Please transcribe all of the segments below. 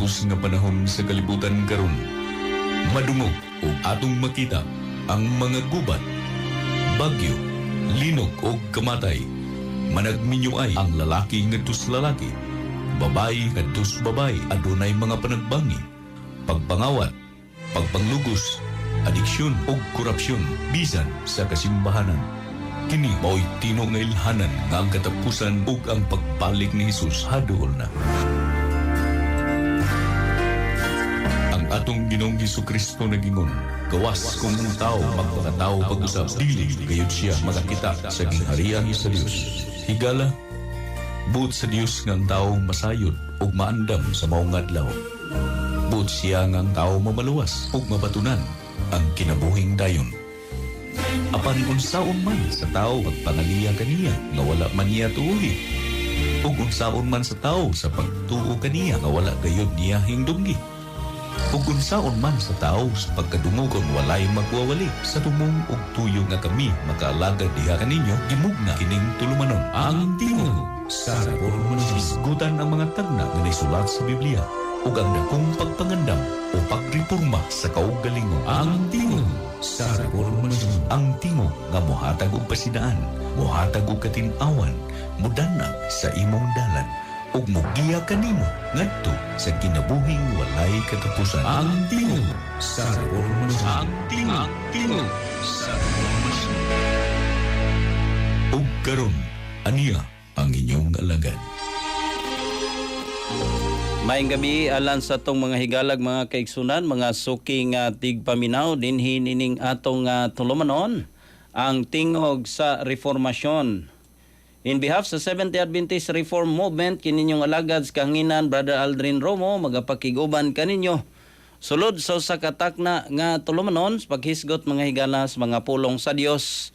Kuskus nga panahon sa kalibutan karon, madungog ug atong makita ang mga gubat, bagyo, linog ug kamatay. Managminyo ay ang lalaki ngadto sa lalaki, babae ngadto sa babae, adunay mga panagbangi, pagpangawat, pagpanglugos, adiksyon ug korupsyon bisan sa kasimbahanan. Kini mao'y tinuod nga ilhanan nga ang katapusan ug ang pagbalik ni Hesus haduol na. Ang atong Ginoong Hesukristo nagingon, gawas kung ang tao magpakatao pag-usab, dili gayud siya makakita sa gingharian sa Dios. Higala, buot sa Dios nga ang tao masayod ug maandam sa maong adlaw. Buot siya nga ang tao mamaluwas ug mabatunan ang kinabuhing dayon. Apan unsaon man sa tao pagpangaliya kaniya nga wala man niya tuuhi, ug unsaon man sa tao sa pagtuo kaniya nga wala gayud niya hingdunggi, ug unsaon man sa tao sa pagkadungog kon walay magwawali, sa tumong ug tuyo nga kami makaalagad diha kaninyo, gimugna kining tulumanon, Ang Tingog sa Reformasyon. Hisgutan ang mga tagna nga naisulat sa Biblia ug ang dakong pagpangandam o pagreporma sa kaugalingon. Ang Tingog sa Reformasyon. Ang tingog nga mohatag og pasidaan, mohatag og katin-awan, mudanag sa imong dalan ug mogiya kanimo ngadto sa kinabuhing walay katapusan. Ang Tingog sa Reformasyon. Ang Tingog, ang Tingog sa Reformasyon. Ug karon, aniya ang inyong alagad. Maayong gabi alang sa atong mga higalag, mga kaigsunan, mga suki nga tigpaminaw dinhi nining atong tulumanon, Ang Tingog sa Reformasyon. In behalf sa Seventh-day Adventist Reform Movement, kininyong alagad sa kahanginan, Brother Aldrin Romo, magapakiguban kaninyo sulod sa usa ka takna nga tulumanon sa paghisgot, mga higala, sa mga pulong sa Dios.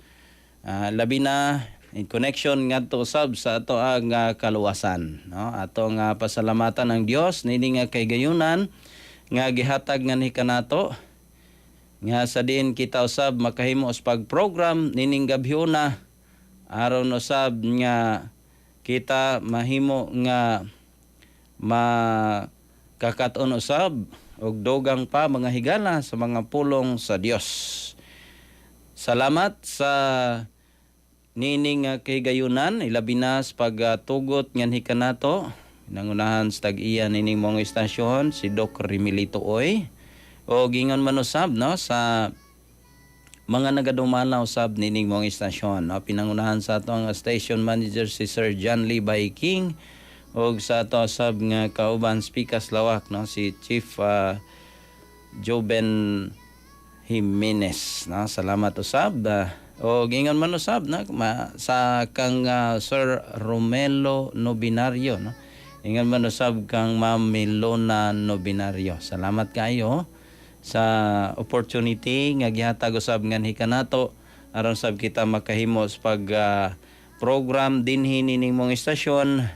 Labi na in connection ngadto usab sa ato ang kaluwasan, no? Ato nga pasalamatan ang Dios niini nga kahigayunan nga gihatag nganhi kanato nga sa diin kita usab makahimo sa pag-program nining gabhiona aron usab nga kita mahimo nga makakaton usab og dugang pa, mga higala, sa mga pulong sa Dios. Salamat sa nining kahigayunan, ilabi na sa pagtugot nganhi kanato, nangunahan sa tag-iya nining mga istasyon, si Doc Rimilito Oy, o gingon man usab, no, sa mga nagadumala usab nining mga istasyon, no, pinangunahan sa ato ang station manager, si Sir John Levi King, og sa ato usab nga kauban speakers lawak, no, si Chief Joben Jimenez, no. Salamat usab. O gingon man usab na sa kang Sir Romelo Nobinario, no. Ingon man usab kang Ma'am Melona Nobinario. Salamat kayo sa opportunity nga gihatag usab nganhi kanato aron sab kita makahimo sa pag program dinhi nining mong istasyon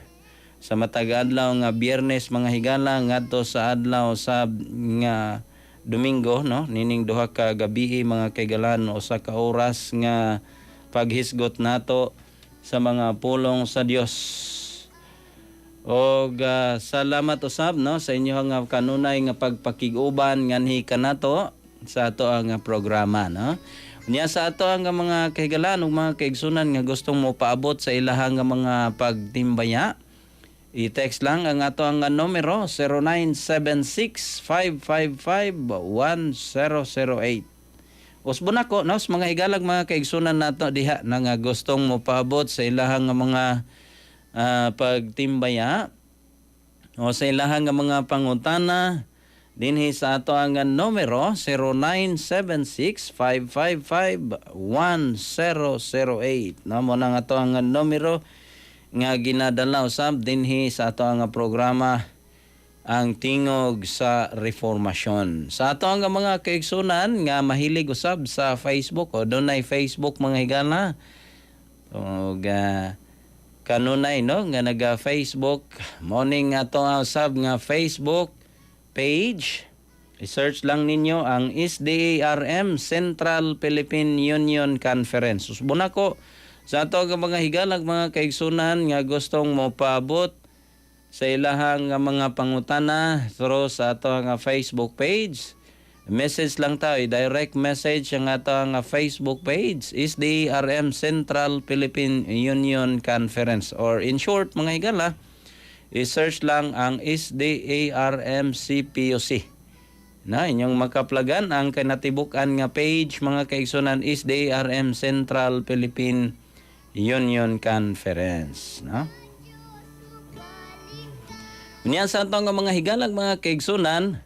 sa matag adlaw nga Biyernes, mga higala, ngadto sa adlaw sa nga Domingo, no. Nining duha ka gabi, mga kaigalan, usa ka oras nga paghisgot nato sa mga pulong sa Dios. Og salamat usab, no, sa inyong nga kanunay nga pagpakig-uban nganhi kanato sa ato ang programa, no. Unya sa ato ang mga kahigalan ug mga kaigsunan nga gustong mo paabot sa ilahang nga mga pagtimbaya, i-text lang ang ato ang numero, 0976-555-1008. Usbon ako, no, sa mga higalag, mga kaigsunan nato diha na nga gustong mo paabot sa ilahang nga mga pagtimbaya o sa ilahang nga mga pangutana dinhi sa ato ang numero, 0976-555-1008, no. Mo nang ato ang numero nga ginadala usab dinhi sa ato ang programa, Ang Tingog sa Reformasyon. Sa ato ang mga kaigsunan nga mahilig usab sa Facebook o dunay Facebook, mga higala, og kanunay, no, nga naga Facebook, morning ato ang usab nga Facebook page. I-search lang ninyo ang SDARM Central Philippine Union Conference. Usbon ako sa ato nga mga higalag, mga kaigsunan nga gustong mo paabot Sa ilahang nga mga pangutana through sa ato nga Facebook page. Message lang ta, direct message ang ato nga Facebook page is the RM Central Philippine Union Conference, or in short, mga higala, i-search lang ang SDARM CPUC. Na inyong makaplagan ang kinatibuk-an nga page, mga kaigsunan, is the ARM Central Philippine Union Conference, no? Unya sa atong nga mga higalag, mga kaigsunan,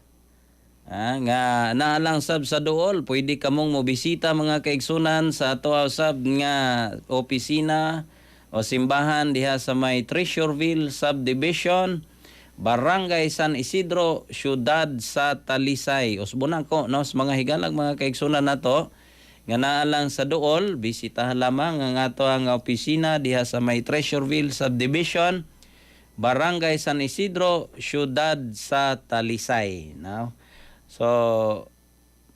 nga naalang sab sa duol, pwede kamong mobisita, mga kaigsunan, sa ato sab nga opisina o simbahan diha sa may Treasureville Subdivision, Barangay San Isidro, Syudad sa Talisay. Usbonan ko, no, sa mga higalag, mga kaigsunan nato nga naalang sa duol, bisitahan lamang ang ato ang opisina diha sa may Treasureville Subdivision, Barangay San Isidro, Syudad sa Talisay. No? So,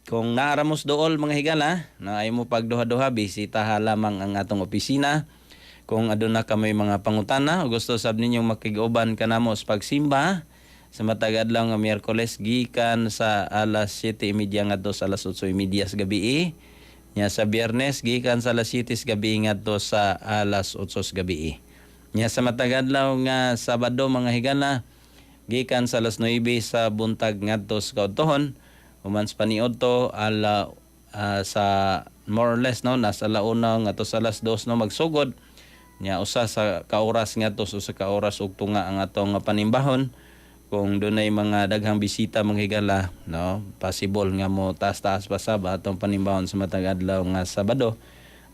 kung naaramos dool, mga higala, na ay mo pagduha-duha, bisitahan lamang ang atong opisina. Kung aduna kami mga pangutana o gusto sab ninyong makig-uban kanamo sa pagsimba sa matag adlaw nga Miyerkules gikan sa alas 7:30 ngadto sa alas 8:30 sa gabi. Nya sa Biyernes gikan sa alas 7 sa gabi ngadto sa alas 8 sa gabi. Nya sa matag adlaw nga Sabado, mga higala, gikan sa alas 9 sa buntag ngadto sa kaudtohon, human sa paniudto ala sa more or less, no, nasa alauna ngadto sa alas 2, no, magsugod. Nya usa sa ka oras ngadto sa usa ka oras ug tunga ang atong panimbahon. Kung dunay mga daghang bisita, mga higala, no, possible nga mo taas-taas pa sab atong panimbahon sa matag adlaw nga Sabado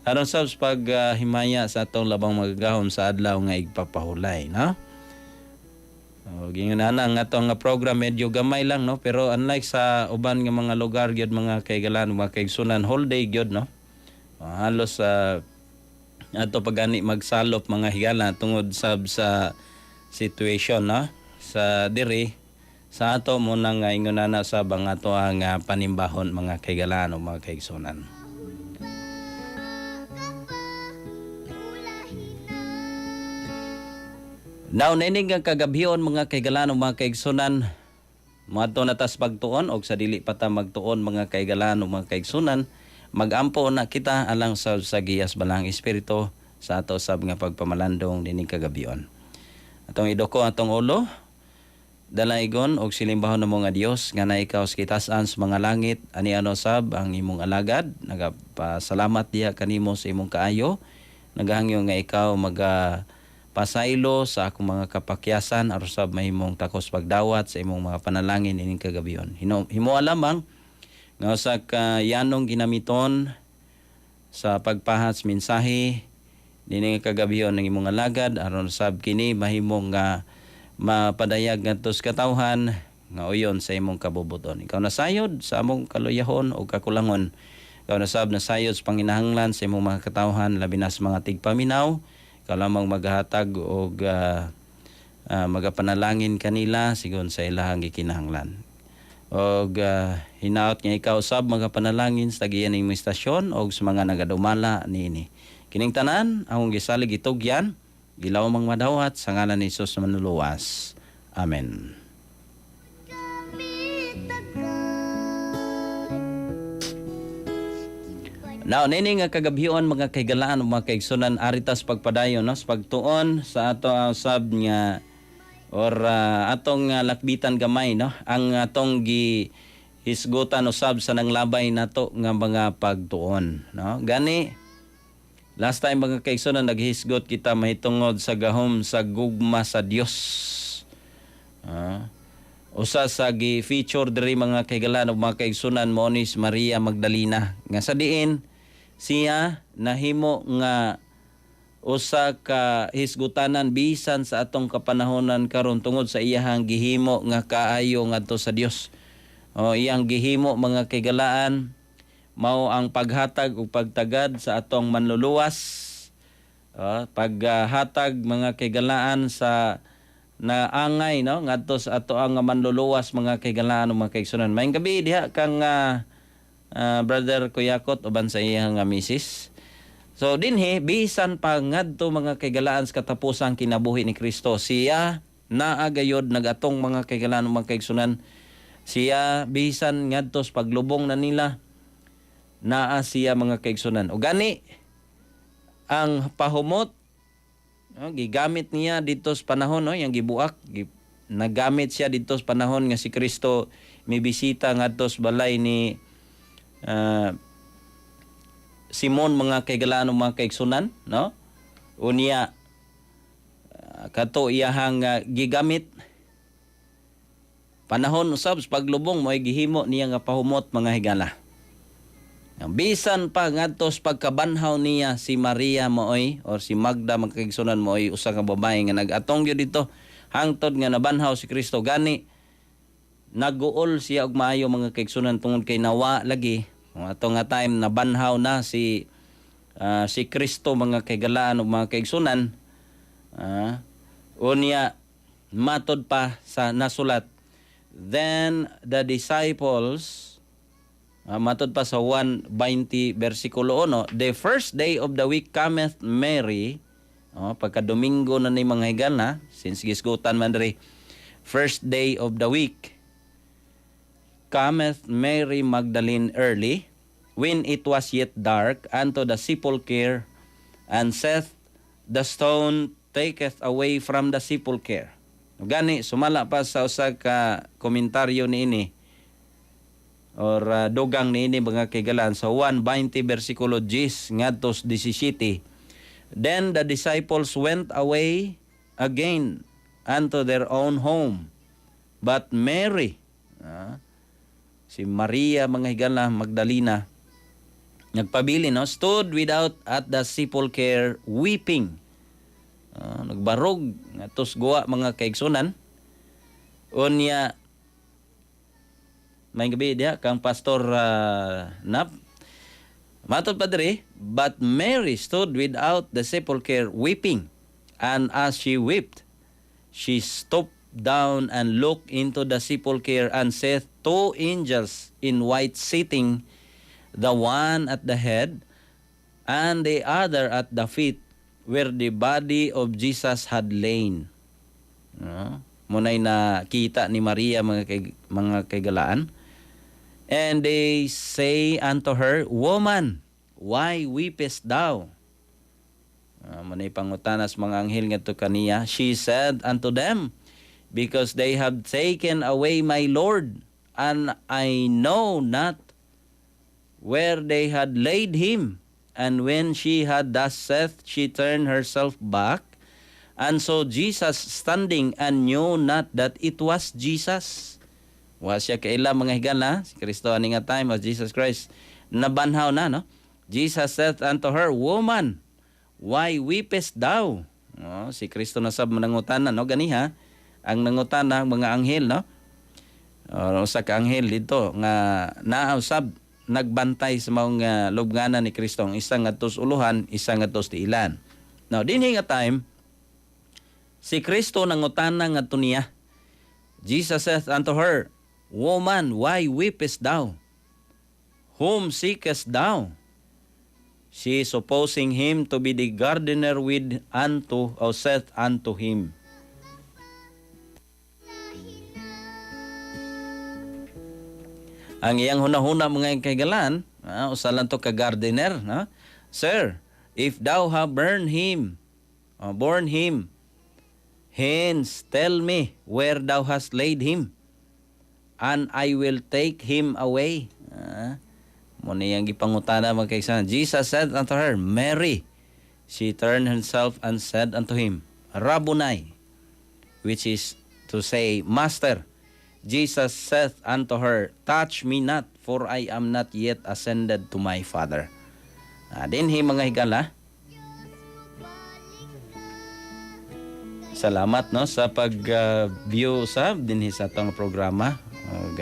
aron sab sa pag himaya sa atong labang magagahom sa adlaw nga igpapahulay, no? O, gingon ana ang atong nga program medyo gamay lang, no, pero unlike sa uban nga mga lugar gyud, mga kaigalan, mga kaigsunan, whole day gyud, no? O, halos sa ato pagani magsalop, mga higala, tungod sab sa situation, no, sa diri sa ato mo nang ingon ana sa ang ato ang panimbahon, mga kaigalan o mga kaigsunan. Now, nining nga kagabhion, mga kaigalan o mga kaigsunan, moadto na tas pagtuon og sa dili pa ta magtuon, mga kaigalan o mga kaigsunan, magampo na kita alang sa giyas balang espiritu sa ato sab nga pagpamalandong nining kagabhion. Atong idoko atong ulo, dalaigon og silimbahon namo nga Dios nga na ikaw sa kitasan sa mga langit, ani ano sab ang imong alagad nagapasalamat diha kanimo sa imong kaayo, nagahangyo nga ikaw maga pasaylo sa akong mga kapakyasan aron sab mahimong takos pagdawat sa imong mga panalangin ining kagabion. Himoa lamang nga usa ka yanong ginamiton sa pagpahats mensahe nining kagabion ng imong alagad aron sab kini mahimong nga mapadayag ngadto sa katawhan nga uyon sa imong kabubuton. Ikaw nasayod sa among kaluyahon o kakulangon. Ikaw nasab nasayod sa panginahanglan sa imong mga katawhan, labi na sa mga tigpaminaw. Ikaw lamang maghatag og magapanalangin kanila sigon sa ilahang gikinahanglan. Og hinaot nga ikaw sab magapanalangin sa tagiyan ning istasyon og sa mga nagadumala niini. Kining tanan akong gisalig, itugyan, gilaw mang madawat sa ngalan ni Hesus na manluluwas. Amen. Now, nini nga kagabhion, mga kahigalaan, mga kaigsunan, aritas pagpadayon, no, sa pagtuon sa ato ang sab nga or atong lakbitan gamay, no, ang atong gi hisgutan usab sa nanglabay nato nga mga pagtuon, no? Gani last time, mga kaigsunan, naghisgot kita mahitungod sa gahom sa gugma sa Dios. Usa sa gi-feature diri, mga kahigalaan ug mga kaigsunan, mo ni si Maria Magdalena nga sa diin siya nahimo nga usa ka hisgutanan bisan sa atong kapanahonan karon tungod sa iyahang gihimo nga kaayo ngadto sa Dios. O iyang gihimo, mga kahigalaan, mao ang paghatag ug pagtagad sa atong manluluwas. O, paghatag, mga kahigalaan, sa naangay, no, ngadto sa ato ang manluluwas, mga kahigalaan ug mga kaigsunan. Maayong gabi diha kang brother Kuyakot uban sa iyang nga misis. So dinhi bisan pa ngadto, mga kahigalaan, sa katapusang kinabuhi ni Kristo, siya Naa gayod nagatong, mga kahigalaan, mga kaigsunan, siya bisan ngadto sa paglubong na nila, naa siya, mga kaigsunan. O gani ang pahumot, no, gigamit niya dito sa panahon, no, yang gibuak, nagamit siya dito sa panahon nga si Kristo mibisita ngadto sa balay ni Simon, mga kahigalaan, mga kaigsunan, no? Unya kato iyahang gigamit panahon usab sa paglubong, mo'y gihimo niya nga pahumot, mga higala. Bisan pa ngadto sa pagkabanhaw niya, si Maria mooy or si Magda, mga kaigsunan, mooy usa ka babae nga nag-atong gyud dito hangtod nga nabanhaw si Kristo. Gani naguol siya og maayo, mga kaigsunan, tungod kay nawa lagi kung ato nga time nabanhaw na si Kristo, mga kaigalaan ug mga kaigsunan. Unya matod pa sa nasulat, then the disciples, matod pa sa 1:20 versikulo 1, "The first day of the week cometh Mary," oh, pagka Domingo na ni, mga higala, since gisgutan man diri first day of the week, "cometh Mary Magdalene early, when it was yet dark, unto the sepulchre, and saw the stone taketh away from the sepulchre." Gani sumala pa sa usa ka komentaryo niini or dugang niini, mga kaigalan, sa 1:20 versikulo 10 ngadto 17, "Then the disciples went away again unto their own home. But Mary," si Maria, mga higala, Magdalena, nagpabili, no, "stood without at the sepulchre weeping." Nagbarog ngadto sa guwa, mga kaigsunan. Unya may gabi diha kang Pastor Nap. Matod pa diri, "But Mary stood without the sepulchre weeping, and as she wept, she stooped down and looked into the sepulchre and saw two angels in white sitting, the one at the head and the other at the feet, where the body of Jesus had lain." No? Muna'y nakita ni Maria, mga kaigalaan. "And they say unto her, 'Woman, why weepest thou?'" Muna'y pangutanas mga anghel ngadto kaniya. "She said unto them, 'Because they have taken away my Lord, and I know not where they had laid him.' And when she had thus said, she turned herself back and saw Jesus standing and knew not that it was Jesus." Wa siya kaila, mga higala, si Kristo ani nga time was Jesus Christ. Nabanhaw na, no? "Jesus said unto her, 'Woman, why weepest thou?'" No, si Kristo na sab manangutana, no, ganiha. Ang nangutana mga anghel, no? Usa ka anghel dito nga naa usab nagbantay sa mga lubnganan ni Kristo, ang isa ngadto sa uluhan, isa ngadto sa tiilan. Now, dinhi nga time si Kristo nangutana ngadto niya. "Jesus saith unto her, 'Woman, why weepest thou? Whom seekest thou?' She, supposing him to be the gardener, with unto or saith unto him," Ang iyang hunahuna, mga kaigalan, usa lang to ka gardener, no? "Sir, if thou have borne him hence, tell me where thou hast laid him, and I will take him away." Mo niyang gipangutana, mga kaigsuonan. "Jesus said unto her, 'Mary.' She turned herself and said unto him, 'Rabboni,' which is to say, 'Master.' Jesus saith unto her, 'Touch me not, for I am not yet ascended to my Father.'" Dinhi, mga higala. Salamat, no, sa pag-view sa dinhi sa atong programa. Ug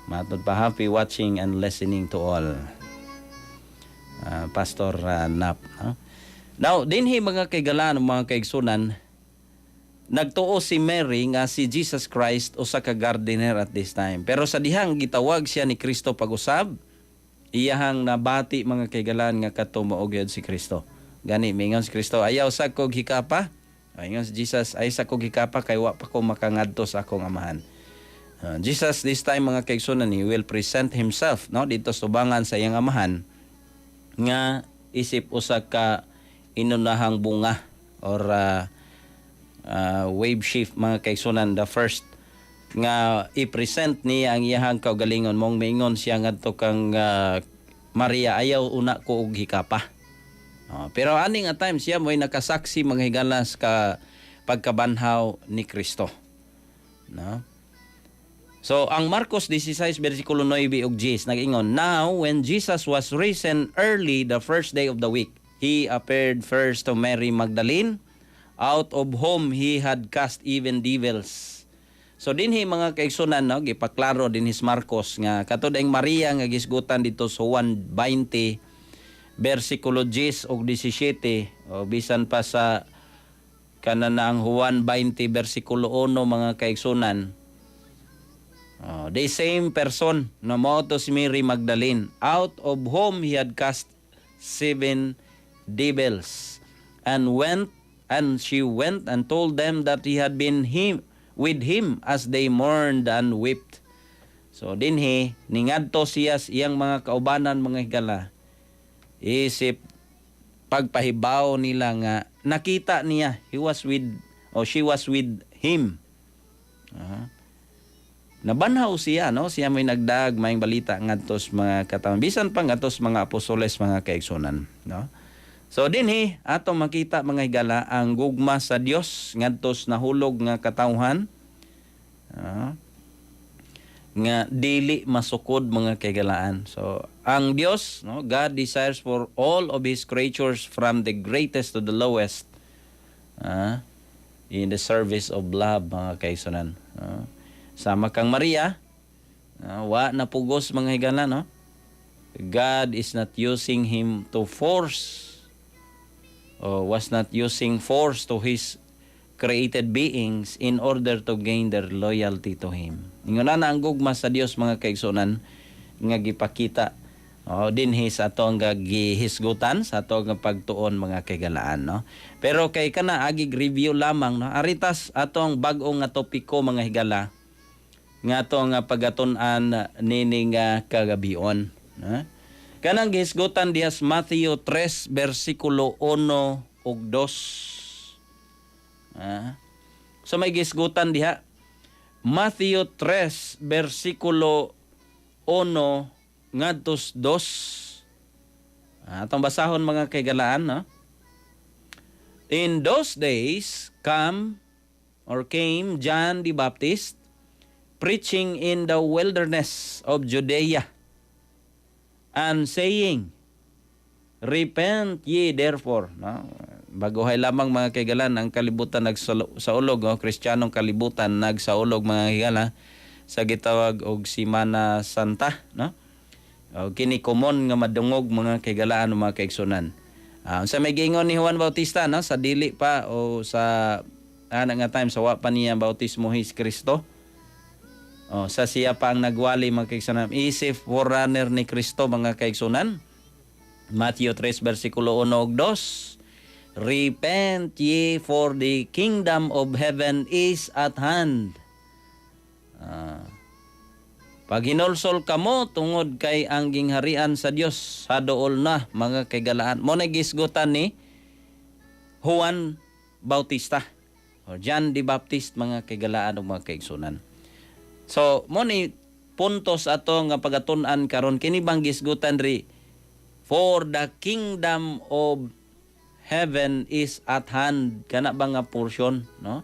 matod pa, happy watching and listening to all. Pastor Nap. No? Now, dinhi, mga kaigalaan, mga kaigsunan, nagtuo si Mary nga si Jesus Christ usa ka gardener at this time. Pero sa dihang gitawag siya ni Kristo pag-usab, iyahang nabati, mga kaigalan, nga kato mao gyud si Kristo. Gani mingon si Kristo, "Ayaw sa kog hikapa." Ingon si Jesus, "Ayaw sa ko hikapa kay wa pa ko makangadto sa akong Amahan." Jesus this time, mga kaigsunan, he will present himself, no, dito sa tubangan sa iyang Amahan nga isip usa ka inunahang bunga or wave sheaf, mga kaigsunan, the first nga i-present niya ang iyahang kaugalingon. Mong maingon siya ngadto kang Maria, "Ayaw una ko og hikapa." Oh, pero ani nga time siya mo'y nakasaksi, mga higalas, ka pagkabanhaw ni Kristo. No? So ang Marcos 16 versikulo 9 ug 10 nag-ingon, "Now when Jesus was risen early the first day of the week, he appeared first to Mary Magdalene, out of whom he had cast seven devils." So dinhi, mga kaigsunan, no, gipaklaro dinhi sa Marcos nga katong Maria nga gisgutan dito sa Juan 20 versikulo 10 ug 17 o bisan pa sa kana ang Juan 20 versikulo 1, mga kaigsunan. Oh, the same person na mao to si Mary Magdalene, out of whom he had cast seven devils, and she went and told them that he had been him with him as they mourned and wept. So dinhi ningadto siya sa iyang mga kaubanan, mga higala, isip pagpahibaw nila nga nakita niya, he was with or she was with him. Nabanhaw siya, no? Siya may nagdag may balita ngadto sa mga katawhan, bisan pa ngadto sa mga apostoles, mga kaigsunan, no? So dinhi atong makita, mga higala, ang gugma sa Dios ngadto sa nahulog nga katawhan nga dili masukod, mga kahigalaan. So ang Dios, no, God desires for all of his creatures, from the greatest to the lowest, in the service of love, mga kaigsunan. Sama kang Maria, wa na pugos, mga higala, no? God is not using him to force or was not using force to his created beings in order to gain their loyalty to him. Ingon na ang gugma sa Dios, mga kaigsunan, nga gipakita, oh, dinhi sa atong gihisgutan sa atong pagtuon, mga kaigalaan, no? Pero kay kana agig review lamang, no? Aritas atong bag-o nga topiko, mga higala, nga atong pagatun-an nining kagabion, no? Kanang gihisgutan diha sa Matthew 3 versikulo 1 ug 2. So may gisgutan diha. Matthew 3 versikulo 1 ngadto 2. Atong basahon, mga kaigalaan, no? "In those days come or came John the Baptist, preaching in the wilderness of Judea and saying, 'Repent ye therefore.'" No? Baguhay lamang, mga kaigalan, ang kalibutan nagsaulog, oh, Kristiyanong kalibutan nagsaulog, mga higala, sa gitawag og Simana Santa, no? O, kini common nga madungog, mga kaigalaan, mga kaigsunan. Sa may giingon ni Juan Bautista, no, sa dili pa o sa ana nga time sa wa pa niya bautismo si Kristo. Oh, sa siya pa ang nagwali, mga kaigsunan. Isip forerunner ni Kristo, mga kaigsunan. Matthew 3 versikulo 1 ug 2. "Repent ye, for the kingdom of heaven is at hand." Paghinulsol kamo tungod kay ang gingharian sa Dios hadool na, mga kaigalaan. Mo na gisgutan ni Juan Bautista or John the Baptist, mga kaigalaan ug mga kaigsunan. So, mo ni puntos ato nga pagatun-an karon, kini bang gisgutan ri, "For the kingdom of heaven is at hand," kana ba nga portion, no?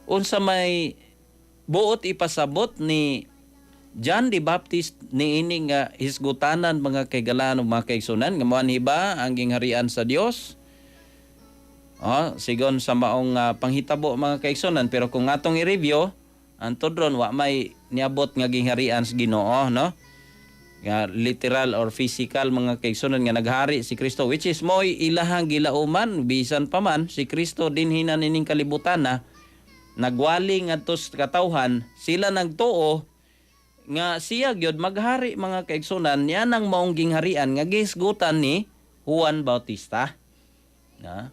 Unsa may buot ipasabot ni John the Baptist niini nga hisgutanan, mga kaigalaan ug mga kaigsunan, nga moanhi ba ang gingharian sa Dios? Oh, sigon sa maong panghitabo, mga kaigsunan, pero kung atong i-review antod ron, wa may niabot nga gingharian sa Ginoo, no, nga literal or physical, mga kaigsunan, nga naghari si Kristo, which is mo'y ilahang gilauman. Bisan pa man si Kristo dinhi na nining kalibutan na nagwali ngadto sa katawhan, sila nagtuo nga siya gyud maghari, mga kaigsunan, niya nang maong gingharian nga gisgutan ni Juan Bautista na.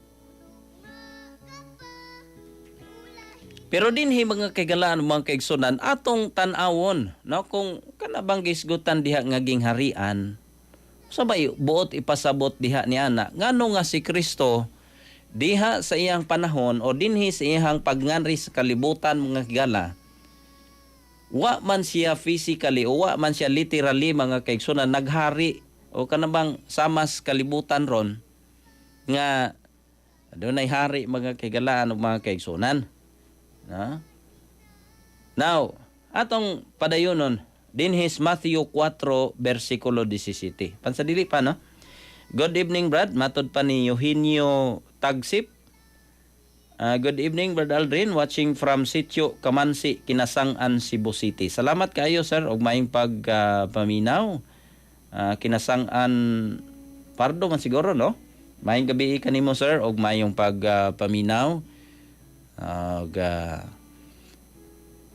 Pero dinhi, mga kaigalaan, mga kaigsunan, atong tan-awon, no, kung kana bang gisgutan diha nga gingharian, sabay buot ipasabot diha ni ana, ngano nga si Kristo diha sa iyang panahon o dinhi sa iyang pagnganri sa kalibutan, mga higala, wa man siya physically o wa man siya literally, mga kaigsunan, naghari o kanabang samas kalibutan ron nga adunay hari, mga kaigalaan o mga kaigsunan. No? Now, atong padayonon dinhi sa Matthew 4 versikulo 17. Pansadili pa, no? Good evening, Brad. Matod pa ni Eugenio Tagsip. Good evening, Brad Aldrin, watching from Sitio Kamansi, Kinasangan, Cebu City. Salamat kaayo, sir, og maayong pag paminaw. Kinasangan Pardo man siguro, no? Maayong gabi kanimo, sir, og maayong pag paminaw. Og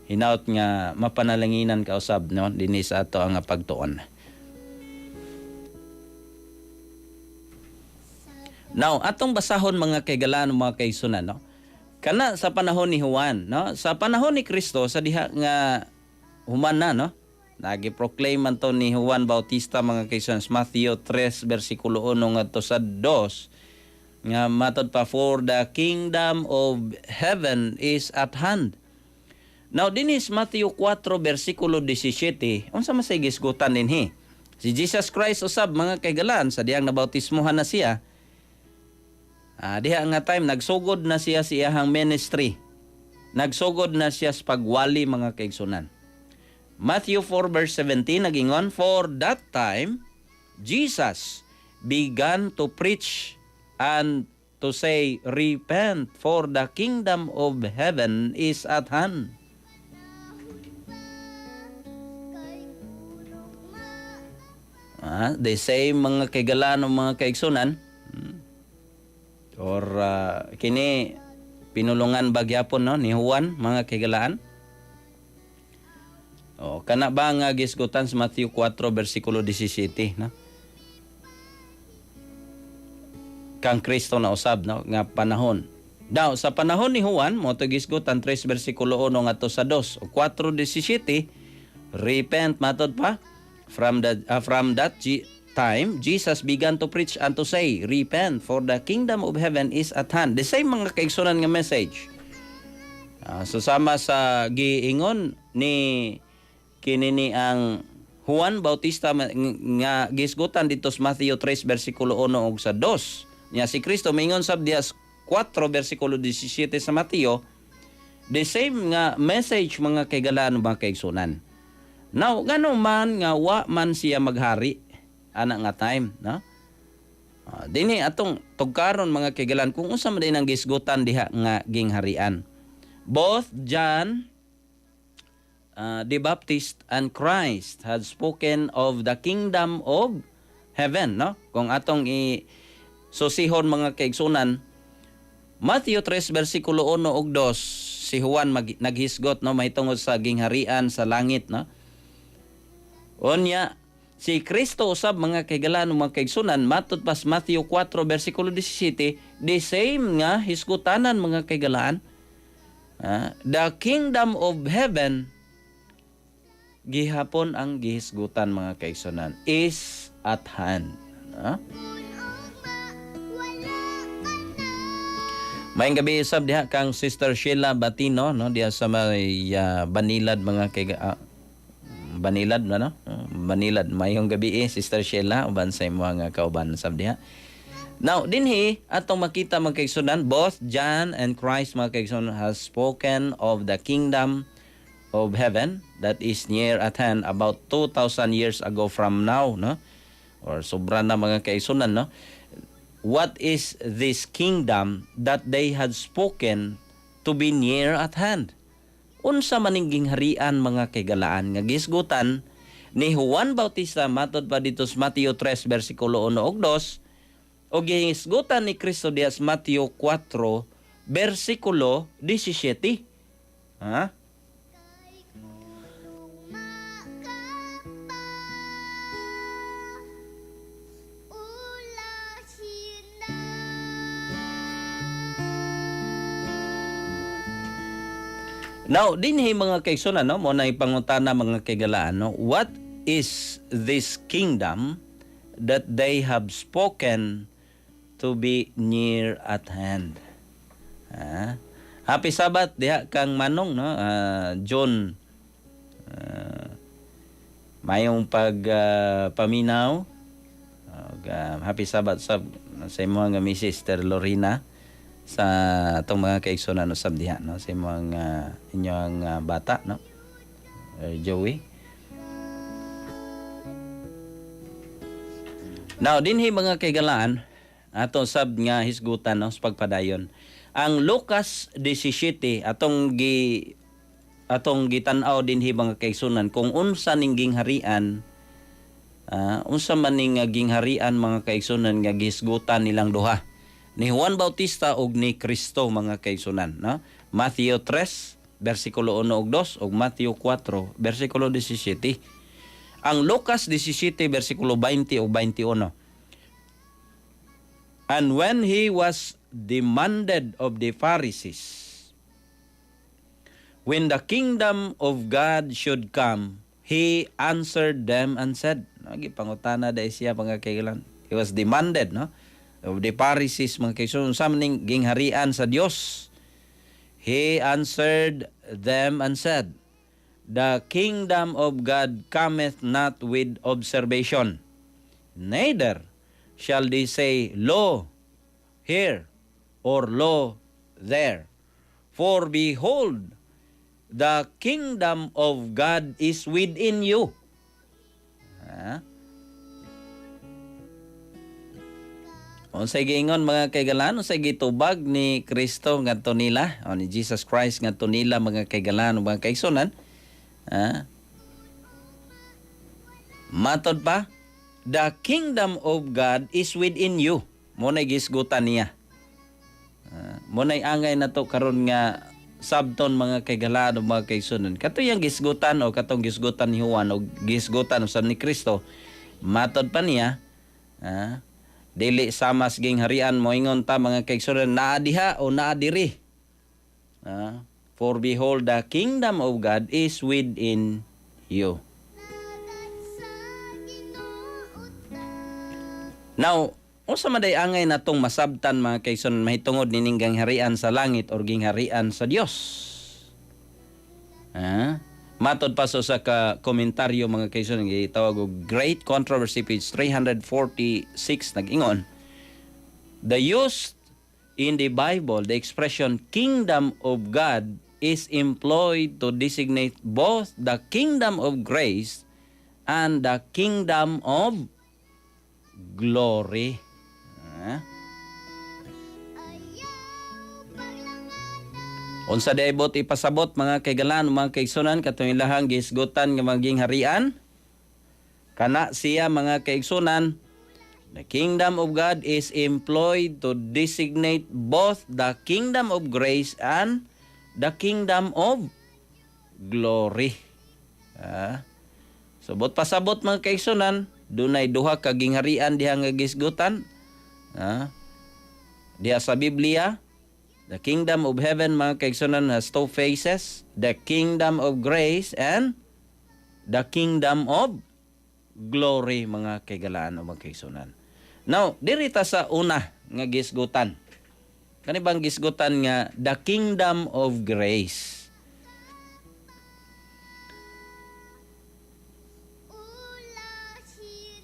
hinaut nga mapanalanginan ka usab, no, dinhi sa ato ang pagtuon. Now, atong basahon, mga kaigalaan, mga kaigsunan, no? Kana sa panahon ni Juan, no? Sa panahon ni Kristo, sa diha nga human na, no? Nagi-proclaim man to ni Juan Bautista, mga kaigsunan, sa Matthew 3 versikulo 1 ngadto sa 2 nga matod pa, "For the kingdom of heaven is at hand." Now, dinhi sa Matthew 4 versikulo 17, unsa man say gisgutan dinhi? Si Jesus Christ usab, mga kaigalan, sa dihang nabautismohan na siya, diha nga time nagsugod na siya sa iyahang ministry. Nagsugod na siya sa pagwali, mga kaigsunan. Matthew 4 verse 17 nagingon, "For that time Jesus began to preach and to say, 'Repent, for the kingdom of heaven is at hand.'" Kay kulong ma The same, mga kaigalaan, mga kaigsunan. Or kini pinulungan bagyapon, no, ni Juan, mga kaigalaan. O kana ba nga gisgutan sa Matthew 4 versikulo 17, no? Kang Kristo na usab, no, nga panahon. Now, sa panahon ni Juan, mo to gisgutan 3 versikulo 1 ngadto sa 2 o 4:17, repent, matod pa, from that time Jesus began to preach and to say, 'Repent, for the kingdom of heaven is at hand.'" The same, mga kaigsunan, nga message. So sama sa giingon ni kini ni ang Juan Bautista nga gisgutan dito sa Matthew 3 versikulo 1 ug sa 2. Nya si Kristo mingon sab diha sa 4 versikulo 17 sa Mateo, the same nga message, mga kaigalaan, mga kaigsunan. Now, ngano man nga wa man siya maghari ana nga time, no? Dinhi atong tugkaron, mga kaigalaan, kung unsa man din ang gisgutan diha nga gingharian. Both John the Baptist and Christ had spoken of the kingdom of heaven, no? Kung atong i susihon, mga kaigsunan, Matthew 3 versikulo 1 ug 2, si Juan naghisgot, no, mahitungod sa gingharian sa langit, no? Unya si Kristo usab, mga kaigalaan, mga kaigsunan, matod pas Matthew 4 versikulo 17, the same nga hisgutanan, mga kaigalaan. The kingdom of heaven gihapon ang gihisgutan, mga kaigsunan, is at hand. Wala ka na. Maayong gabi usab diha kang Sister Sheila Batino, no, diha sa may Banilad, mga kay Banilad na, no? Banilad. Maayong gabi eh, Sister Sheila, uban sa imo nga kauban sab diha. Now, dinhi atong makita, mga kaigsunan, both John and Christ, mga kaigsunan, has spoken of the kingdom of heaven that is near at hand about 2,000 years ago from now, no? Or sobra na, mga kaigsunan, no? What is this kingdom that they had spoken to be near at hand? Unsa maning gingharian, mga kaigalaan, nga gisgutan ni Juan Bautista matod pa dito sa Mateo 3 versikulo 1 ug 2 o gihisgutan ni Kristo diha sa Mateo 4 versikulo 17? Ha? Kay kulong makapa ulasin na. Now, dinhi, mga kaigsunan, no, mao na ipangutana, mga kaigalaan, no, what is this kingdom that they have spoken to be near at hand? Ha? Happy Sabbath diha kang Manong, no, John. Mayong pag paminaw. Ug happy Sabbath sa imong nga Mrs. Sister Lorena, sa atong mga kaigsunan usab diha, no, sa imong inyong bata, no, Joey. Now, dinhi, mga kaigalaan, ato sab nga hisgutan, no, sa pagpadayon. Ang Lucas 17, atong gitan-aw dinhi, mga kaigsunan, kung unsa ning gingharian, unsa man ning gingharian, mga kaigsunan, nga gihisgutan nilang duha ni Juan Bautista ug ni Kristo, mga kaigsunan, no? Matthew 3 versikulo 1 ug 2 ug Matthew 4 versikulo 17. Ang Lucas 17 versikulo 20 ug 21. And when he was demanded of the Pharisees when the kingdom of God should come, he answered them and said, no, gipangutana dahil siya, mga kailan. He was demanded, no, of the Pharisees, mga kaigsunan, unsa man ning gingharian sa Dios. He answered them and said, "The kingdom of God cometh not with observation, neither shall they say, 'Lo, here,' or 'Lo, there.' For behold, the kingdom of God is within you." Ha? Unsay giingon, mga kaigalan, unsay gitubag ni Kristo ngadto nila o ni Jesus Christ ngadto nila, mga kaigalan o mga kaigsunan? Ha? Matod pa, the kingdom of God is within you. Mao na gisgutan niya. Mao na'y angay nato karon nga sabton, mga kaigalan o mga kaigsunan. Kato yang gisgutan o katong gisgutan ni Juan o gisgutan usab ni Kristo, matod pa niya, dili sama sa gingharian moingon ta, mga kaigsunan, naa diha o naa diri. For behold, the kingdom of God is within you. Sa Ginoo ta. Now, unsa man day angay natong masabtan, mga kaigsunan, mahitungod nining gingharian sa langit or gingharian sa Dios? Ha? Matod pa sa usa ka komentaryo, mga kaigsunan, gitawag og Great Controversy, page 346, nag-ingon, the use in the Bible, the expression "kingdom of God" is employed to designate both the kingdom of grace and the kingdom of glory. Ha? Ayaw paglanganan. Unsa day bot ipasabot, mga kaigalan, mga kaigsunan, katong ilahang gisgutan nga maging harian? Kana siya, mga kaigsunan, the kingdom of God is employed to designate both the kingdom of grace and the kingdom of glory. Ah. So bot pasabot, mga kaigsunan, dunay duha ka gingharian diha nga gisgutan. Diha sa Biblia, the kingdom of heaven, mga kaigsunan, has two faces, the kingdom of grace and the kingdom of glory, mga kaigalaan o mga kaigsunan. Now, diri ta sa una nga gisgutan. Kani bang gisgutan nga the kingdom of grace? Ulasin.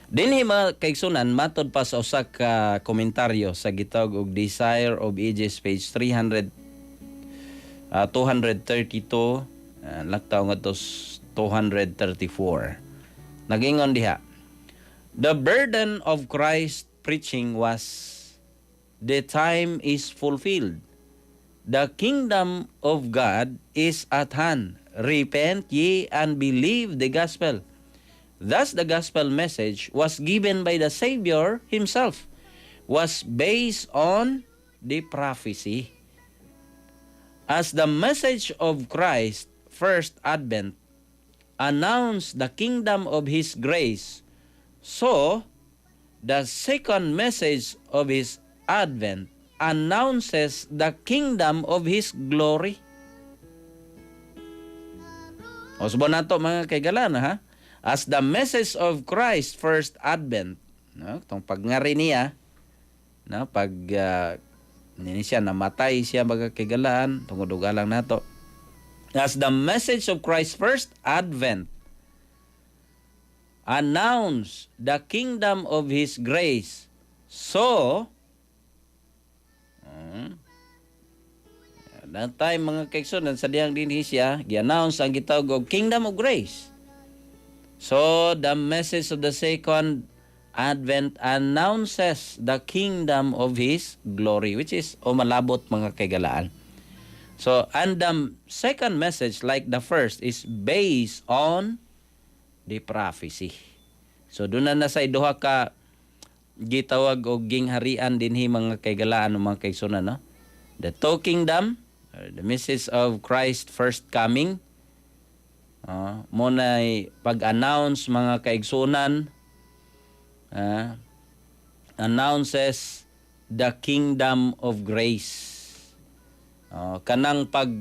Dinhi, mga kaigsunan, matod pa sa usa ka komentaryo sa gitawag og Desire of Ages, page 300 232 laktaw ngadto 234. Nagingon diha, the burden of Christ preaching was, "The time is fulfilled. The kingdom of God is at hand. Repent ye and believe the gospel." Thus the gospel message was given by the Savior himself, was based on the prophecy. As the message of Christ's first advent announced the kingdom of his grace, so the second message of his advent announced the kingdom of announces the kingdom of His glory. O subon nato, mga kaigalan, ha. As the message of Christ first advent, no, tong pagngari niya, no, pag nini siya, namatay siya, mga kaigalaan, tungod og alang nato. As the message of Christ's first advent announce the kingdom of His grace. So, that time, mga kaigsoon, sa dihang dinhi siya, gi-announce ang gitawag og kingdom of grace. So, the message of the second advent announces the kingdom of His glory, which is o malabot, mga kaigalaan. So, and the second message, like the first, is based on the prophecy. So, doon na sa duha ka gitawag og gingharian dinhi, mga kaigalaan o mga kaigsunan, no? The two kingdom, or the message of Christ first coming, mo na'y pag-announce, mga kaigsunan, announces the kingdom of grace. Kanang pag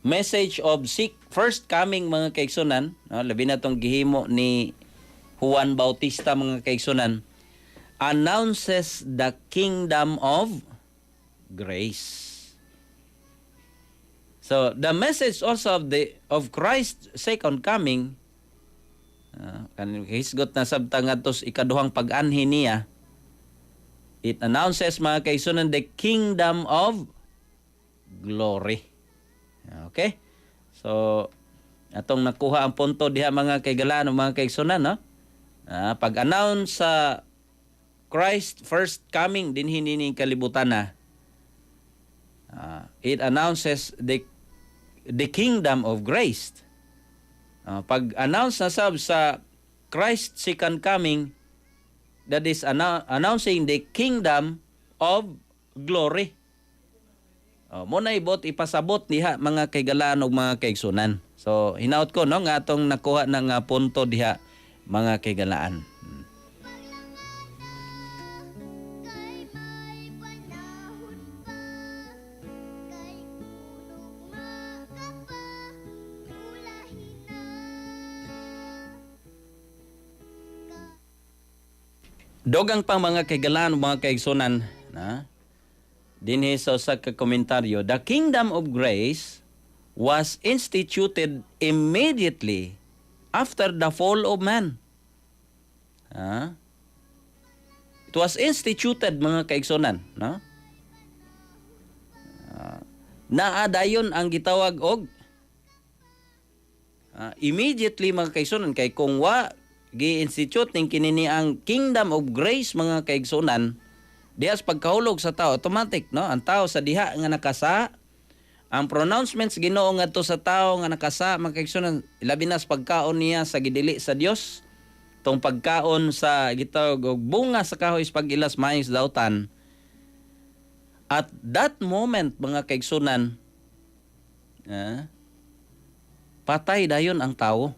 message of seek first coming, mga kaigsunan, no, labi na tong gihimo ni Juan Bautista, mga kaigsunan, announces the kingdom of grace. So the message also of Christ's second coming, kan hisgot na sabta ngadto sa ikaduhang pag-anhi niya, it announces, mga kaigsunan, the kingdom of glory. Okay? So atong nakuha ang punto diha, mga kaigalaan, mga kaigsunan, no? Pag-announce sa Christ first coming dinhi nining kalibutan na, it announces the kingdom of grace. Pag-announce na sab sa Christ second coming, that is announcing the kingdom of glory. Oh, mo na ibot ipasabot diha, mga kaigalaan ug mga kaigsunan. So hinaut ko, no, nga atong nakuha na nga punto diha, mga kaigalaan. Kay may panahon pa, kay kunog ka pa, ulahin na. Dogang pang mga kaigalaan ug mga kaigsunan na dinhi sa usa ka komentaryo, the kingdom of grace was instituted immediately after the fall of man. Ha? It was instituted, mga kaigsunan, no? Naa dayon ang gitawag og immediately, mga kaigsunan, kay kung wa gi-institute ning kinini ang kingdom of grace, mga kaigsunan, diha sa pagkahulog sa tao, automatic, no, ang tao sa diha nga nakasa, ang pronouncements Ginoo ngadto sa tao nga nakasa, mga kaigsunan, labi na sa pagkaon niya sa gidili sa Dios, tong pagkaon sa gitawag og bunga sa kahoy sa pag-ilas maayos dautan. At that moment, mga kaigsunan, patay dayon ang tao.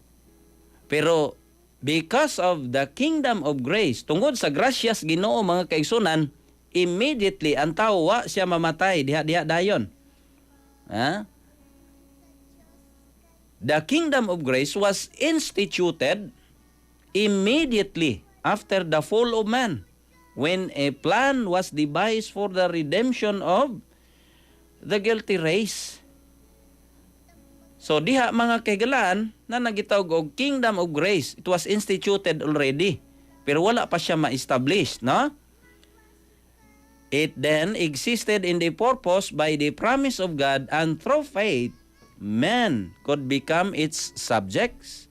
Pero because of the kingdom of grace, tungod sa grasyas Ginoo, mga kaigsunan, immediately ang tao wa siya mamatay diha diha dayon. Ha? The kingdom of grace was instituted immediately after the fall of man, when a plan was devised for the redemption of the guilty race. So diha, mga kaigalaan, na nagitawag og kingdom of grace, it was instituted already. Pero wala pa siya ma-establish, no? It then existed in the purpose by the promise of God, and through faith men could become its subjects.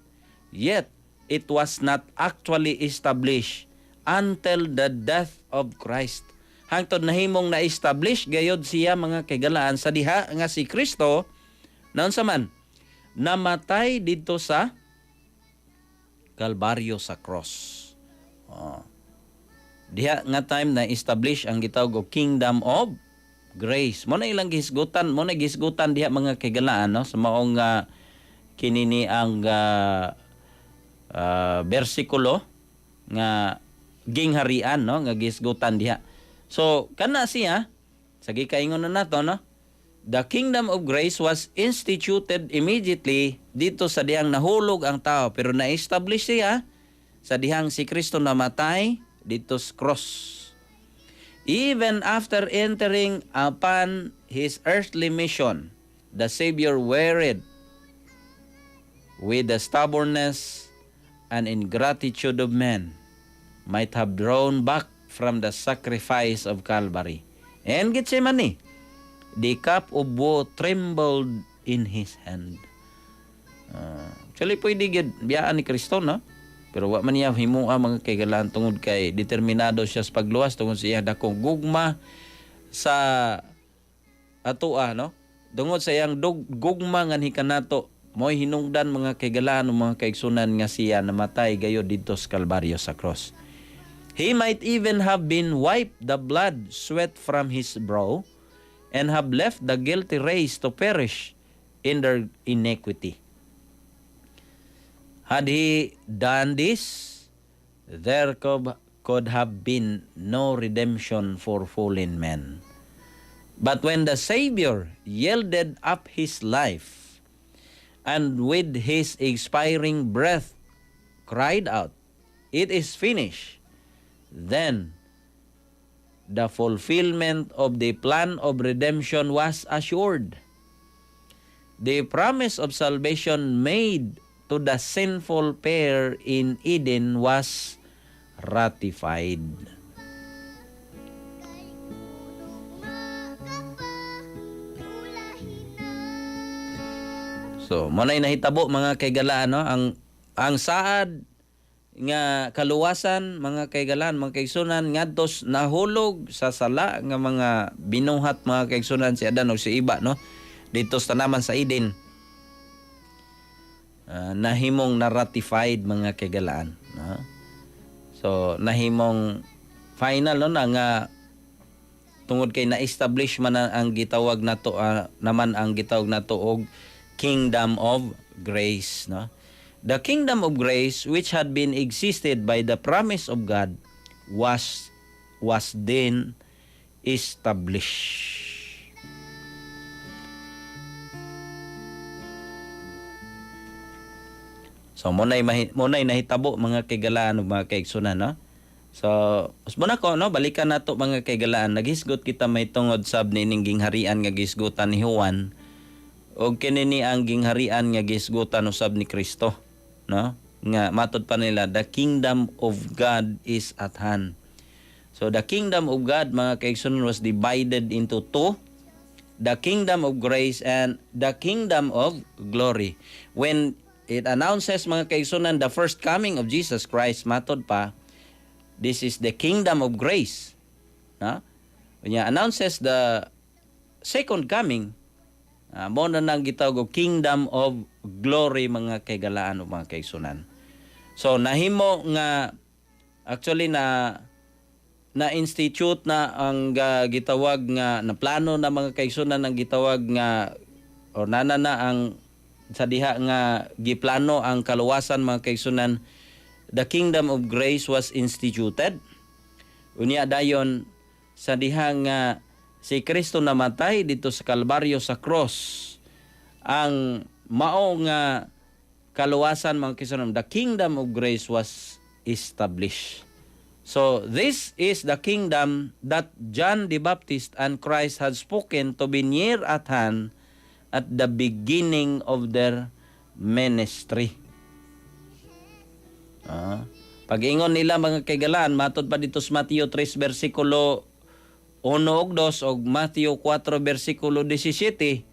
Yet it was not actually established until the death of Christ. Hangtod nahimong na-establish gayod siya, mga kaigalaan, sa diha nga si Kristo naunsa man, namatay didto sa Kalbaryo, sa cross. Oh. Diha nga time na establish ang gitawag og kingdom of grace. Mo na ilang gihisgutan, mo na gihisgutan diha, mga kaigalaan, no, sa maong kinini ang bersikulo nga gingharian, no, nga gihisgutan diha. So kana siya Sa gikaingon na nato, no? The kingdom of grace was instituted immediately dito sa dihang nahulog ang tao, pero na-establish siya sa dihang si Kristo namatay dito sa cross. Even after entering upon his earthly mission, the Savior wearied with the stubbornness and ingratitude of men, might have drawn back from the sacrifice of Calvary. And Gethsemane, the cup of woe trembled in his hand. Actually, pwede gid biyaan ni Kristo, no? Pero wa man niya himua, mga kaigalaan, tungod kay determinado siya sa pagluwas tungod sa iyang dakong gugma sa atoa, no? Tungod sa iyang gugma nganhi kanato, mo'y hinungdan, mga kaigalaan o mga kaigsunan, nga siya namatay gayod didto sa Kalbaryo, sa cross. He might even have been wiped the blood sweat from his brow and have left the guilty race to perish in their iniquity. Had he done this, there could have been no redemption for fallen men. But when the Savior yielded up his life and with his expiring breath cried out, "It is finished," then the fulfillment of the plan of redemption was assured. The promise of salvation made to the sinful pair in Eden was ratified. Kay kun ugma ka pa, ulahi na. So, mo na'y nahitabo, mga kaigalaan, no? Ang saad nga kaluwasan, mga kaigalaan, mga kaigsunan, ngadto nahulog sa sala nga mga binuhat, mga kaigsunan, si Adan o si Eva, no, dito sa tanaman sa Eden, nahimong na-ratified, mga kaigalaan, no? So nahimong final, no, na nga tungod kay na-establish man ang gitawag nato naman ang gitawag nato og kingdom of grace, no? The kingdom of grace, which had been existed by the promise of God, was then established. So mo na'y nahitabo, mga kaigalaan ug mga kaigsunan, no? So usbon ako, no, balikan nato, mga kaigalaan. Naghisgot kita may tungod sab nining gingharian nga gisgutan ni Juan ug kini ni ang gingharian nga gisgutan usab ni Kristo, no? Nga matod pa nila, the kingdom of God is at hand. So the kingdom of God, mga kaigsunan, was divided into two: the kingdom of grace and the kingdom of glory. When it announces, mga kaigsunan, the first coming of Jesus Christ, matod pa, this is the kingdom of grace. No? When he announces the second coming, mo na nang gitawag og kingdom of glory, mga kaigalaan o mga kaigsunan. So nahimo nga actually na na institute na ang gitawag nga na plano na, mga kaigsunan, ang gitawag nga or nana na ang sa diha nga giplano ang kaluwasan, mga kaigsunan, the kingdom of grace was instituted. Unya dayon sa diha nga si Kristo namatay dito sa Kalbaryo, sa cross, ang mao nga kaluwasan, mga kaigsunan, the kingdom of grace was established. So this is the kingdom that John the Baptist and Christ had spoken to be near at hand at the beginning of their ministry. Pag-ingon nila, mga kaigalaan, matod pa dito sa Mateo 3 versikulo 1 ug 2 ug Mateo 4 versikulo 17,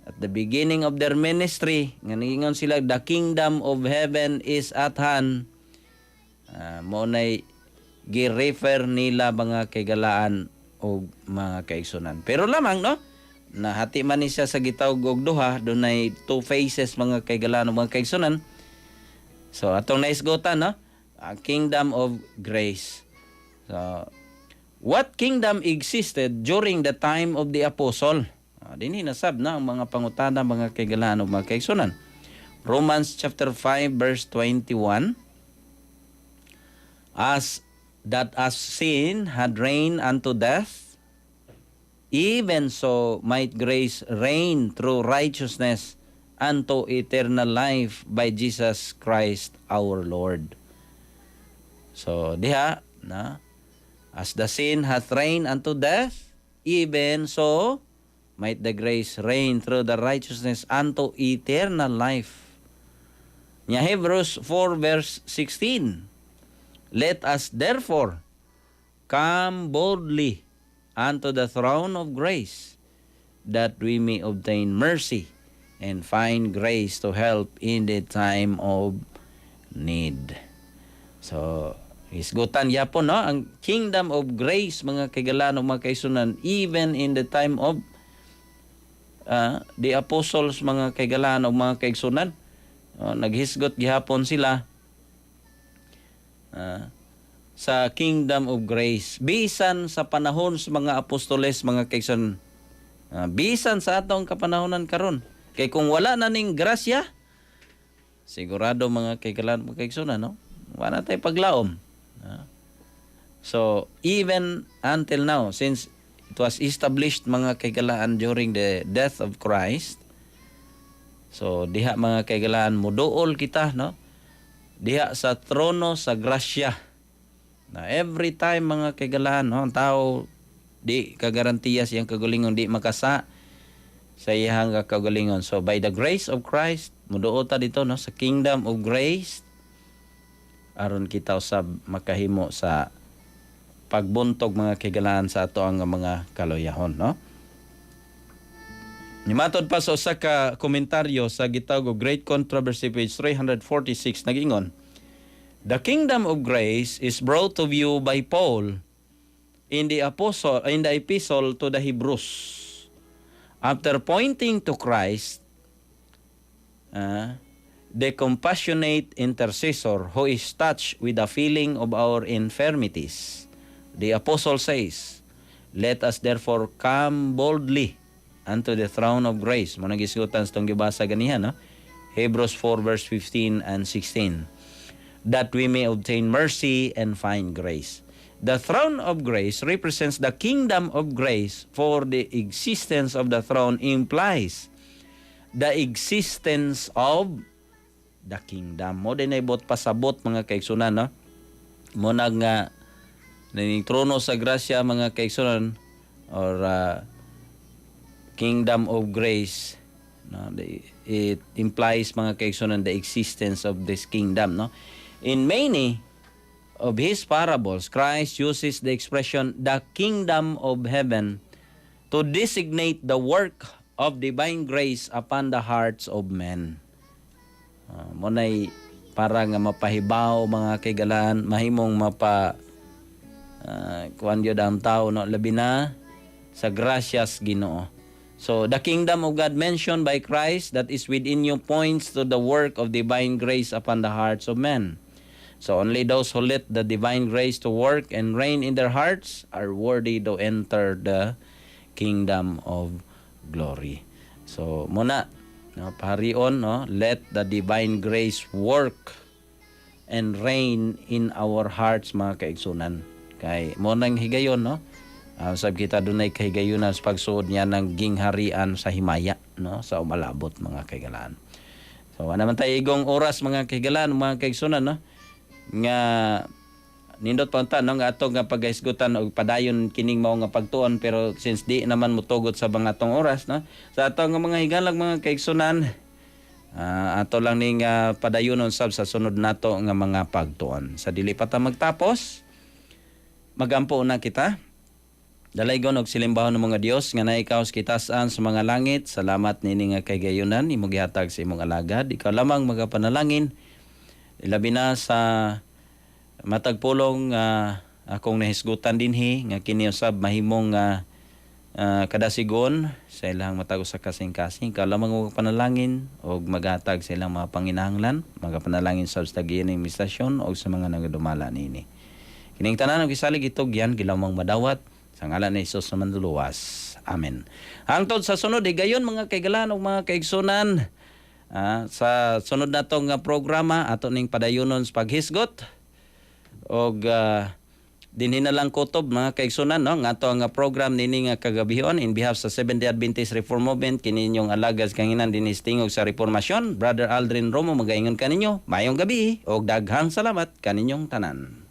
at the beginning of their ministry nga niingon sila, "The kingdom of heaven is at hand." Mo nay gi-refer nila, mga kaigalaan o mga kaigsunan. Pero lamang, no, nahati man ni siya sa gitawag og duha, dunay two faces, mga kaigalaan o mga kaigsunan. So atong naisgutan, no, ang kingdom of grace. So what kingdom existed during the time of the apostle? Dinhi nasab na ang mga pangutana, mga kaigalaan o mga kaigsunan. Romans chapter 5 verse 21, as that as sin had reigned unto death. even so might grace reign through righteousness unto eternal life by Jesus Christ our Lord." So diha na, "As the sin hath reigned unto death, even so might the grace reign through the righteousness unto eternal life." Nya Hebrews 4 verse 16. "Let us therefore come boldly unto the throne of grace, that we may obtain mercy and find grace to help in the time of need." So, hisgutan yapon, no, ang kingdom of grace, mga kaigalan, mga kaigsuonan, even in the time of the apostles, mga kaigalan, mga kaigsuonan. Oh, naghisgot gihapon sila sa kingdom of grace. Bisan sa panahon sa mga apostoles, mga kaigsuonan, bisan sa atong kapanahonan karon. Kay kung wala na ning grasya, sigurado, mga kaigalan, mga kaigsuonan, no? Wala tayo paglaom. So, even until now, since it was established, mga kaigalaan, during the death of Christ, so diha, mga kaigalaan, muduol kita, no? Diha sa trono sa grasya. Na every time, mga kaigalaan, no, ang tao di kagarantiya siyang kagalingon, di makasa sa iyang kagalingon. So by the grace of Christ, muduol ta dito, no, sa kingdom of grace aron kita usab makahimo sa pagbuntog, mga kaigalaan, sa ato ang mga kaluyahon, no? Nimatod pa sa usa ka komentaryo sa gitawag og Great Controversy, page 346, nagingon, "The kingdom of grace is brought to view by Paul in the epistle to the Hebrews. After pointing to Christ, the compassionate intercessor who is touched with the feeling of our infirmities, the apostle says, 'Let us therefore come boldly unto the throne of grace.'" Mao nang gisgutan sa itong gibasa ganihan, no? Hebrews 4 verse 15 and 16. "That we may obtain mercy and find grace." The throne of grace represents the kingdom of grace, for the existence of the throne implies the existence of the kingdom. Mao din ay buot pasabot, mga kaigsuonan, no? Mao na nga ning trono sa grasya, mga kaigsuonan, or kingdom of grace, no, it implies, mga kaigsuonan, the existence of this kingdom, no? In many of his parables, Christ uses the expression "the kingdom of heaven" to designate the work of divine grace upon the hearts of men. Mao nay para nga mapahibaw, mga kaigalaan, mahimong mapa kuan gyud ang tao, no, labi na sa grasyas Ginoo. So the kingdom of God mentioned by Christ that is within you points to the work of divine grace upon the hearts of men. So only those who let the divine grace to work and reign in their hearts are worthy to enter the kingdom of glory. So mao na, no, paharion, no, let the divine grace work and reign in our hearts, mga kaigsuonan. Kay mao nang higayon, no? Sab kita dunay kahigayunan sa pagsuod niya ng gingharian sa himaya, no, sa umalabot, mga kaigalaan. So wala naman tayo igong oras, mga kaigalaan, mga kaigsuonan, no, nga nindot pa unta, no, nga ato nga paghisgutan og padayon kining mao nga pagtuon, pero since di naman motugot sa mga atong oras, no, sa ato nga mga higalag, mga kaigsuonan, ato lang ning padayonon sab sa sunod nato nga mga pagtuon. Sa dili pa ta magtapos, magampo na kita. Dalaygon og silimbahon ng mga Dios nga naikaw sa kitasan sa mga langit. Salamat nini nga kahigayunan imong gihatag sa imong alagad. Ikaw lamang magapanalangin, labi na sa matag pulong akong nahisgutan dinhi, nga kini usab mahimong kadasigon sa ilang matag usa kasing-kasing. Ikaw lamang magapanalangin og maghatag sa ilang mga panginahanglan. Magapanalangin sa tagiyaning istasyon og sa mga nagadumala nini. Kining tanan og gisalig itugyan gilamang madawat sa ngalan ni Jesus na manluluwas. Amen. Hangtod sa sunod higayon, mga kaigalan ug mga kaigsuonan, sa sunod nato nga programa ato ning padayonon sa paghisgot og Dinhi na lang kutob, mga kaigsunan, no, nga ato ang program nini nga kagabihon. In behalf sa Seventh-day Adventist Reform Movement, kini inyong alagad kanginan dinhi sa Tingog sa Reformasyon, Brother Aldrin Romo, magaingon kaninyo, maayong gabi og daghang salamat kaninyong tanan.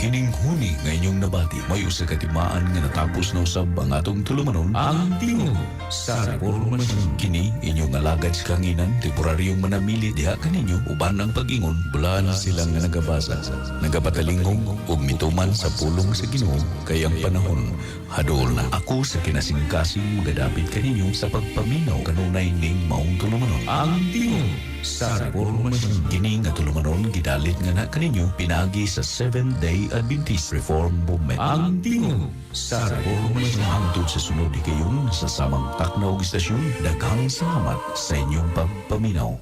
Kining huni nga inyong nabati may usa ka timaan nga natapos na usab ang atong tulumanon, Ang Tingog sa Reformasyon. Kini inyong alagad sa kanginan, temporaryong manamili diha kaninyo uban ang pag-ingon bulaan sila nga nagabasa, nagapatalingog ug mituman sa pulong sa Ginoo, kay ang panahon hadool na. Ako sa kinasingkasing magadapit kaninyo sa pagpaminaw kanunay ning maong tulumanon, Ang Tingog sa Reformasyon. Kini nga tulumanon gidalit nga na kaninyo pinaagi sa Seventh Day Adventist Reform Movement. Ang Tingog sa Reformasyon. Hangtod sa sunod higayon sa samang takna og istasyon, daghang salamat sa inyong pagpaminaw.